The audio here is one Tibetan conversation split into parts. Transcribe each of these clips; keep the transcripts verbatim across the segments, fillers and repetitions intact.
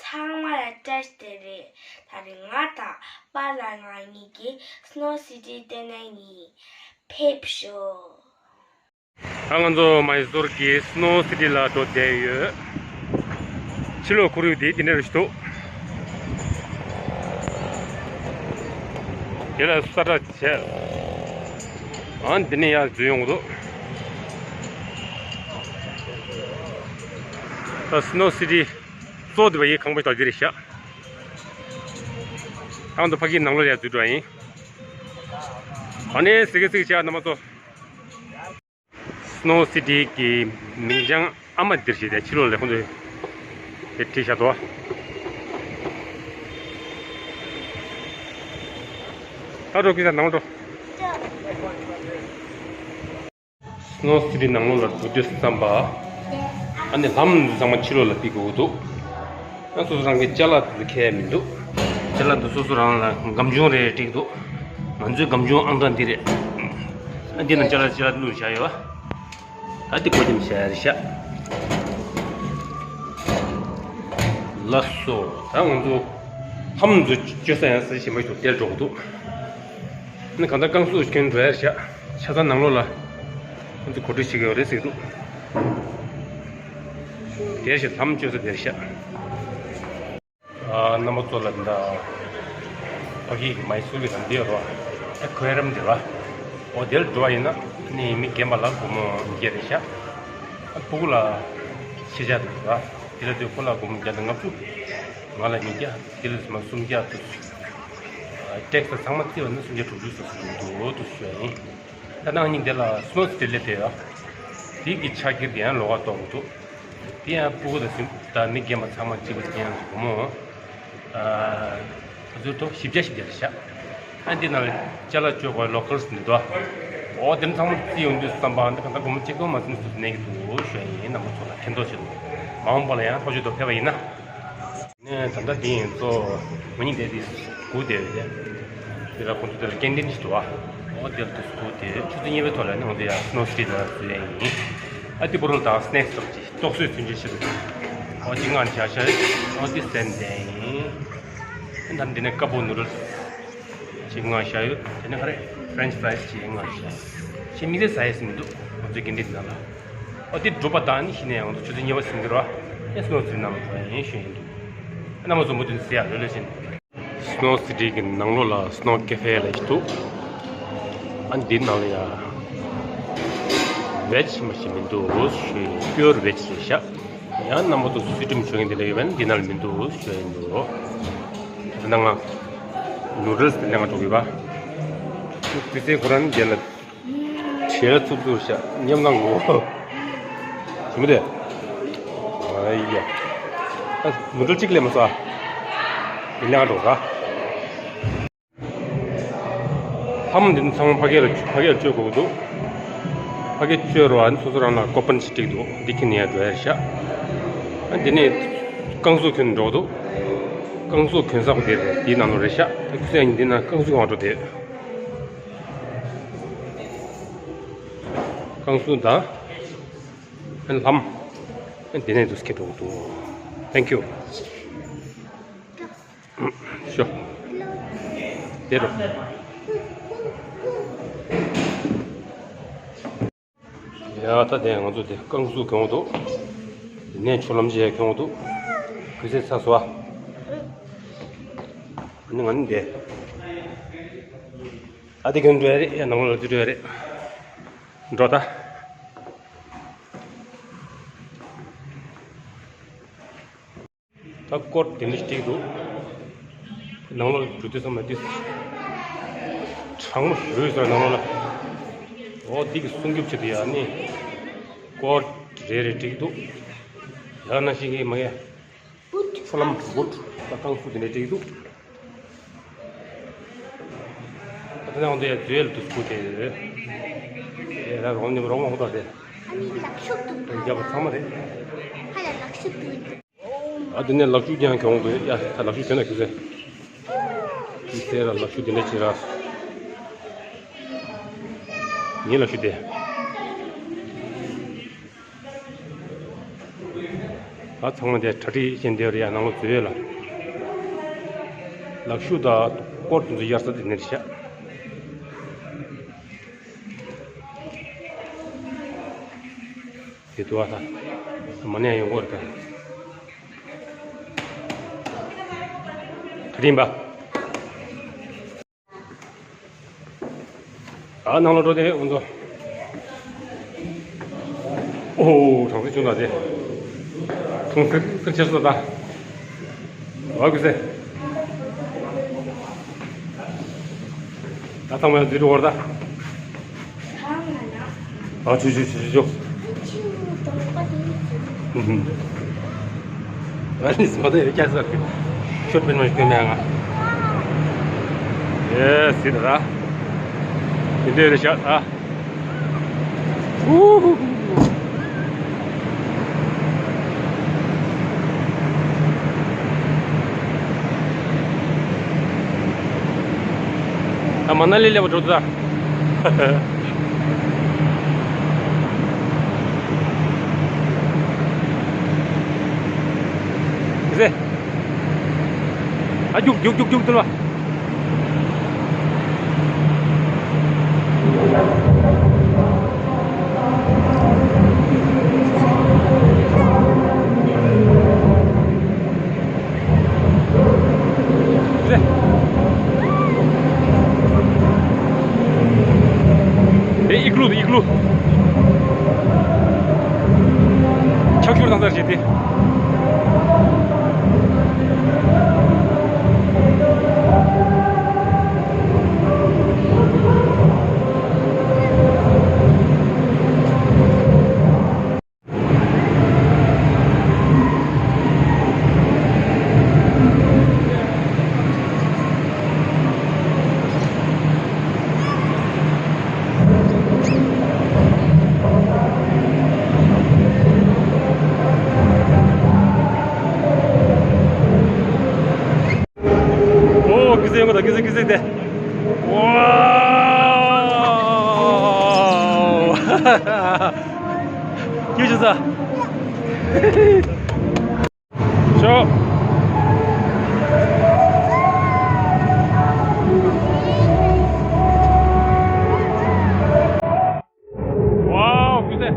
ཚང་མ་ལ་བཀྲ་ཤིས་བདེ་ལེགས། ད་རེས་ང་དང་པཱ་ལགས་ང་གཉིས་ཀྱིས་སི་ནོ་སི་ཊི་ལྟེ་གནས་གཉིས་ཕེབས་ཤོག་ཨ། ང་ཚོ་མའི་སོར་གྱི་སི་ནོ་སི་ཊི་ལ་འགྲོ་བསྡད་ཡོད། ཕྱི་ལོགས་ཁོར་ཡུག་དེ་དེ་འདྲ་རེད་ཤག་དེ་ལ་ས་ཁྲ་བྱས། ཨ། འདི་ནས་ཡར་འཛུལ་ཡོང་གི་འདུག་ད་སི་ནོ་སི་ཊི་གཙོ་བོ་དེ་བ་ཡི་ཁང་པ་དག་དེ་རེད་ཤག་ཨ། ང་ཚོ་ཕ་གིའི་ནང་ལོགས་ལ་ཡར་འཛུལ་འགྲོ་ཡ་ཡིན། ཨ་ནི་སི་ཀི་སི་ཀི་བྱས་རྣམ་པ་ཚོ། སི་ནོ་སི་ཊི་གི་མིང་བྱང་ཨ་མ་འདིར་བྱས་ཏེ་ཕྱི་ལོགས་ལ་ཁོང་ཚོས་དེ་བྲིས་བཞག་འདུག་ད་འགྲོ་གི་ད་ནང་འགྲོ། སི་ནོ་སི་ཊི་ནང་ལོགས་ལ་འགྲོ་དུས་ཙམ་པ། ཨ་ནི་ལྷམ་ཚང་མ་ཕྱི་ལོགས་ལ་ཕུད་དགོས་འདུག་ཨ། སོ་སོ་རང་གི་ཅ་ལག་དེ་ཚོ་ཁྱེར་མི་འདུག་ཅ་ལག་དེ་སོ་སོ་རང་ལ་སྒམ་ཆུང་རེ་སྤྲད་འདུག་ང་ཚོའི་སྒམ་ཆུང་ཨང་གྲངས་འདི་རེད། ཨ། འདི་ནང་ཅ་ལག་ཅ་ལག་བླུགས་བཞག་ཡོད་པ། ཨ། འདི་གོ་དེ་མི་བྱ་ཡ་རེད་ཤག་ལགས་སོ། ད་ང་ཚོ་ལྷམ་ཚོ་བཅོས་ས་ཡང་ས་གཞན་པ་ཞིག་ཏུ་དེར་འགྲོ་དགོས་འདུག་ནི་གང་ལྟར་རྐང་ཟུག་གྱོན་འགྲོ་ཡ་ཤག་ཆ་ཚང་ནང་ལོགས་ལ་ཁོང་ཚོས་གོ་སྒྲིག་བྱེད་ཀྱི་ཡོད་རེད་ཟེར་གྱི་འདུག་དེར་ཞིག་ལྷམ་བཅོས་ས་དེར་ཤག་ཨ། རྣམ་པ་ཚོ་ལ་འདི་ཕ་གི་མའི་སུར་གྱི་དང་འདི་ཡོད་རོ། ཨ། ཁོའི་རམ་འདི་ར། འོ་དེར་འགྲོ་བ་ཡིན་ན་ནི་མི་རྒན་པ་ལ་སྒོར་མོ་བརྒྱ་རེད་ཤག་ཨ། སྤུ་གུ་ལ་ཕྱེད་བརྒྱ་འདུག་ར། དེ་ལ་དུས་ཁོ་ལ་སྒོར་མོ་བརྒྱ་དང་ལྔ་བཅུ། ང་ལ་ཉིས་བརྒྱ། དེ་ལ་སུམ་བརྒྱ་འདུག་ཨ། ཊེག་སི་ཚང་མ་བརྩིས་པ་ན་སུམ་བརྒྱ་དྲུག་ཅུ་སོ་སོ་འདུག་འདུག་ཞུ་ཡ་ཡིན། ད་ནང་ཉིན་དེ་ལ་སི་ནོ་སི་ཊི་སླེབས་ཏེ་ཡོད། དེ་གི་ཆ་རྐྱེན་དེ་ཡང་ལོགས་ཀ་གཏོང་གི་འདུག་དེ་ཡང་སྤུ་གུ་དང་སུམ་དང་མི་རྒན་པ་ཚང་མ་གཅིག་པ་དེ་ཡང་སྒོར་མོ། ཨ། ང་ཚོའི་ཐོག་བཞི་བརྒྱ་བཞི་བརྒྱ་རེད་ཤག་ཨ། འདི་ནང་ལ་ཅ་ལག་སྤྱོད་དགོས་ལོ་ཀལ་སི་འདི་འདུག་འོ་དེ་ཚང་མ་བརྩིས་ཡོང་དུས་བསམ་པ་འདི་གང་ལྟར་སྒོར་མོ་གཅིག་སྟོང་མ་ཟིན་སུ་གནས་ཀྱི་འདུག་ཞུ་ཡ་ཡིན། རྣམ་པ་ཚོ་ལ་མཁྱེན་རྟོགས་བྱེད་དགོས། མ་འོངས་པ་ལ་ཡང་ལྷོ་ཕྱོགས་དུ་ཕེབས་པ་ཡིན་ན། ནས་ད་ལྟ་འདི་ཡིན་ཚོ། ང་གཉིས་བསྡད་དེ་སྒུག་བསྡད་ཡོད་དེ། དེ་ལ་ཁོང་ཚོ་དེ་ལ་ཀེན་ཊིན་ཞིག་འདུག་ཨ། འོ་དེ་ལ་དུས་སུ་སྒུག་དེ་ཆུ་ཚོད་གཉིས་པའི་ཐོག་ལ་ནི་ང་ཚོ་ཡར་སི་ནོ་སི་ཊི་ལ་འཛུལ་ཡ་ཡིན། ཨ། དེ་པོ་རོལ་དང་སི་ནེག་སི་སོགས་ཀྱི་ཏོག་བཟོས་ཚུན་ཆད་ཤི་འདུག་འོ་དེ་ང་བྱ་ཤ་རེད། འོ་དེ་སན་དེ་ཡིན། ཨ། ད་འདི་ནས་ཀ་པོ་ནུ་རལ་ཅིག་ང་བྱ་ཡོད། དེ་ནས་ཧ་རེ་ཕ་རེན་ཆི་ཕ་རའི་སི་ཅིག་ང་བྱ། ཞེ་མི་ཚེ་ཟ་ཡས་མི་འདུག་ང་ཚོའི་ཀེན་ཊིན་ནང་ལ། ཨོ་དེ་སྒྲུབ་པ་དང་ནི་ཤི་ནས་ཡང་དུ་ཆུ་ཚོད་གཉིས་པ་ཟིན་གྱི་རོ། ཨེ་སི་ནོ་ཚུལ་རྣམས་ཡིན་ཞུ་ཡིན་འདུག་རྣམ་པ་ཚོ་མུ་མཐུད་ཟེར་ཡ་ལོས་ལོས་བྱིན། སི་ནོ་སི་ཊི་གི་ནང་ལོགས་ལ་སི་ནོ་ཀེ་ཧྥེ་ལ་ཞིག་འདུག་ཨ། འདི་ནང་ལ་ཡ་བེ་ཇི་མ་ཞིག་མི་འདུག་ཞུ་ཡིན། པིའུར་བེ་ཇི་རེད་ཤག་ཡང་རྣམ་པ་ཚོ་སུ་སི་ཊིམ་བྱུང་ཡིན་འདི་ལ་ཡོད་པས་ན་འདི་ནང་ལ་མི་འདུག་ཞུ་ཡིན་འདུག་ད་ང་ནུ་རལ་སི་ལེན་ག་འགྲོ་གི་པ། དུས་ཚོད་ཁོ་རང་འདི་ལ། བྱས་ལ་ཚུབ་ཚུབ་ཤག་ཉམས་སྣང་ངོ་། ཞི་མི་དེ། ཨ་ཡ། ཨ། མུ་ཏིལ་གཅིག་ལས་མ་ས། ཡིན་ལང་འགྲོ་ག་ལྷམ་འདི་ཚང་མ་ཕ་གི་ལ་ཕ་གི་ལ་བཅོས་དགོས་འདུག་ཕ་གི་བཅོས་རོགས་ཨ་ནི་སོ་སོ་རང་ལ་ཀོ་པན་ཞིག་སྤྲད་འདུག་འདི་ཁྱེར་ནས་ཡར་འགྲོ་ཡ་ཤག་ཨ། འདི་ནས་རྐང་གཟུགས་གྱོན་འགྲོ་འདུག་རྐང་གཟུགས་གྱོན་ས་པོ་དེ་རེད། འདིའི་ནང་ལོགས་རེད་ཤག་ད་ཁུ་སིའང་འདི་ན་རྐང་གཟུགས་ཡོང་འགྲོ་དེ། རྐང་གཟུགས་དང་། ཨན་ལྷམ། ཨན་དེ་ནས་དུས་ཁེ་འགྲོ་འདུག Thank you. ཤོ། དེ་རུ། ཡ་ད་དེ་ང་ཚོ་དེ་རྐང་གཟུགས་གྱོན་འདུག་དེ་ནས་ཆུ་ལྷམ་ཅིག་གྱོན་འདུག་གུས་སེ་ཚ་སོ། ཨ་ནི་ང་ནི་དེ། ཨ་དེ་གྱོན་འགྲོ་ཡ་རེད། ཡ་ནང་ལ་དུ་འགྲོ་ཡ་རེད། འགྲོ་ད། ད་སྐོར་དེ་འདྲ་ཞིག་འགྲིག་འདུག་ནང་ལོགས་འགྲོ་དུས་ཙམ་ལ་དེ་གྲང་མོ་ཞུ་ཡོད་ཟེར་ནང་ལོགས་ལ། འོ་འདི་གི་སྲུང་སྐྱོབ་བྱེད་དུ་ཡ་ནི་སྐོར་རེ་རེ་འགྲིག་འདུག་ཡང་ན་ཞིག་གི་མ་ཡ། ཆུ་ལྷམ་བུ་ཊི་ད་རྐང་ཚུགས་དེ་འདྲ་འགྲིག་འདུག་ད་ནང་དུ་ཡ་དུས་ལ་དུས་སྐུ་དེ་ཡ་རོང་ནི་རོང་མ་ཧོ་ད་དེ། ཨ་ནི་ལག་ཤུབས་འདུག་རྒྱབ་པ་ཚང་མ་རེད། ཧ་ལ་ལག་ཤུབས་འདུག་ཨ་དེ་ནས་ལག་ཤུབས་ཀྱང་གྱོང་དུ་ཡ་ད་ལག་ཤུབས་གྱོན་ན་ཁྱོད་ཚོས། ཁྱོད་ཚོས་ར་ལག་ཤུབས་དེ་འདྲ་བྱེད་ར། ངའི་ལག་ཤུབས་དེ། ད་ཚང་མ་དེ་གྲ་སྒྲིག་བྱས་བསྡད་ཡོད་རེད་ཡ། ནང་ལོགས་འཛུལ་ཡོད་ལ། ལག་ཤུབས་དང་སྐོར་དེ་ཚོ་གཡར་ས་དེ་ནས་རེད་ཤག་དེ་དུ་བ་ད་མ་ནས་ཡོང་གི་རེད་ད། གྲ་སྒྲིག་ཡིན་པ། ཨ་ནང་ལོགས་འགྲོ་དེ་ང་ཚོ། ཨོ་གྲང་ཟིག་བྱུང་ད་དེ། གྲང་ཟིག་ཟིག་ཆེ་སོང་ད། ཨ་ཁུ་སེ། ད་ཐང་མ་ཡང་འཛུལ་འགྲོ་བར་ད། ཨ་ཆུ་ཆུ་ཆུ་ཆུ་ཆུ། ཨ་ནི་སོ་ད་ཡོད་ཀྱང་ཟེར། ཤོད་པིན་མ་ཤོད་མེད་ང་། ཨེ་སི་ད་ར། དེ་འདྲ་རེད་ཤག་ཨ། ཨུ་ཧུ་ཧུ། ད་མ་ན་ལི་སླེབས་པ་འགྲོ་ད། ཟེ། ཨ་རྒྱུག་རྒྱུག་རྒྱུག་རྒྱུག་ཐུར་བ། ཨེ་ཨི་ཀླུ་ཨི་ཀླུ། ཕྱག་ཤུར་དང་སར་བྱེད་དེ། ཨོ་ཀི་ཟེ་ཡོང་གི་ད། ཀི་ཟེ་ཀི་ཟེ་དེ། ཝའོ། ཀི་ཞུ་ས། ཤོག་ཝའོ་ཀི་ཟེ།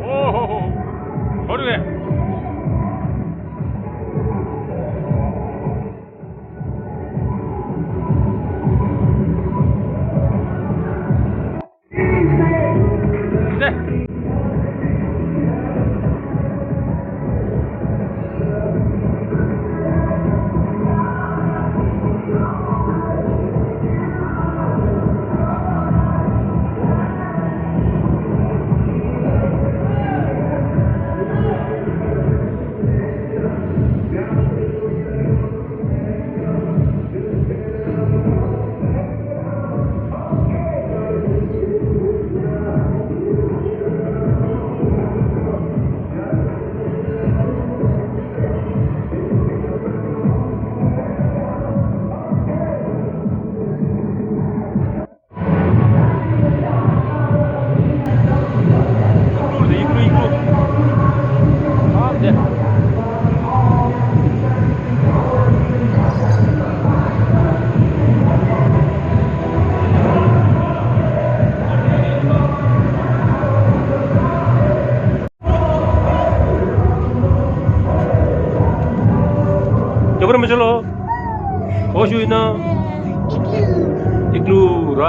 ཨོ་ཧོ་ཧོ། ཧོ་རུ་ཝེ། རྒྱ་བོར་མི་ཆོ་ལོ། ཨོ་ཤུ་ཡིན་ན། ཨིག་ལུ་ར།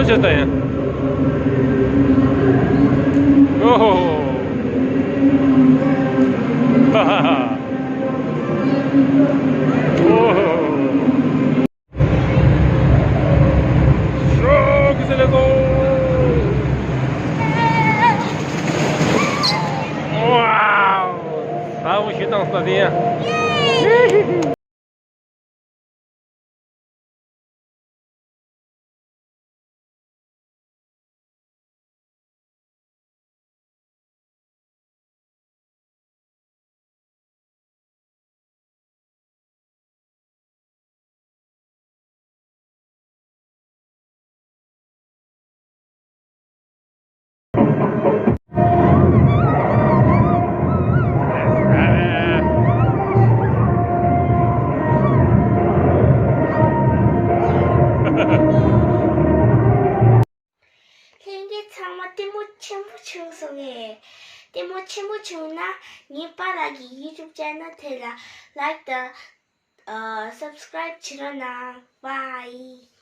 ཤ་ད་ཡང་། ཨོ་ཧོ་ཧོ། ཧ་ཧ་ཧ། ཨོ་ཧོ་ཧོ། ཤོག་གི་སེ་ལེ་སོ། ཝའོ། ས་བོ་ཞིག་དང་ས་དེ་ཡང་། ལྷན་རྒྱས་ཚང་མ་ལྟད་མོ་ཆེན་པོ་བྱུང་སོང་ངས། ལྟད་མོ་ཆེན་པོ་བྱུང་ན་ངའི་པཱ་ལགས་ཀྱི་YouTube channel དེ་ལ་like དང་ཨ་subscribe བྱེད་རོགས་གནང་། Bye།